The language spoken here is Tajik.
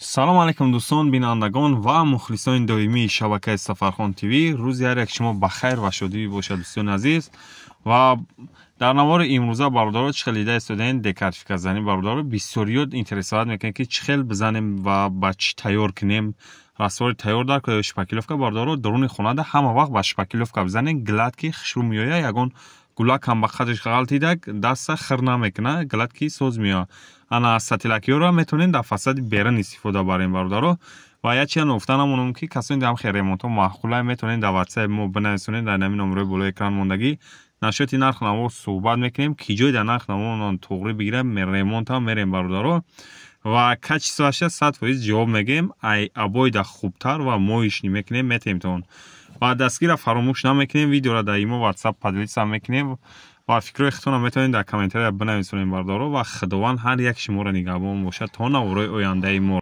Салом алейкум, дӯстон, бинандагон ва мухлисони доимии шабакаи Сафархон ТВ. Рӯзи ҳар як шумо ба хайр ва шодӣ бошад, дӯстони азиз. Ва дар навори имрӯза, бародаро, чӣ хел дида истодаен, декартификатзанӣ. Бародаро, бисёриёт интересовать мекунед, ки чӣ хел бизанем ва ба чӣ тайёр кунем, раствори тайёр дар ё шпаклёвка. Бародаро, даруни хонада ҳама вақт ба шпаклёвка бизанем, гладкий, хушрӯ меояд, ягон гулак ҳам ба қадриш ғалтидак даста хир намекунад, гладкий, соз меояд. Ана сателлакиёро метавонем дар фасади берун истифода барем, бародаро. Ва як чиза ногуфта намонам, ки касоне дар ҳам ремонтҳо маъқула, метавонед дар ватсапи мо бинависонед, дар ҳамин номерои болои экран мондагӣ. Насчёти нарх наво суҳбат мекунем, ки ҷой дар нарх наво туғрӣ бигирам, ремонтам мерем, бародаро. Ва качествоаша 100% ҷавоб мегӯем, ай обойда хубтар ва моечный мекунем, метаҳем. Ва дастгира фаромӯш намекунем, видеоро дар имо, ватсап поделиться мекунем ва фикрҳои худтонро метавонед дар комментария бинависонед, бародаро. Ва Худованд ҳар як шуморо нигаҳбон бошад то наворои ояндаи мо.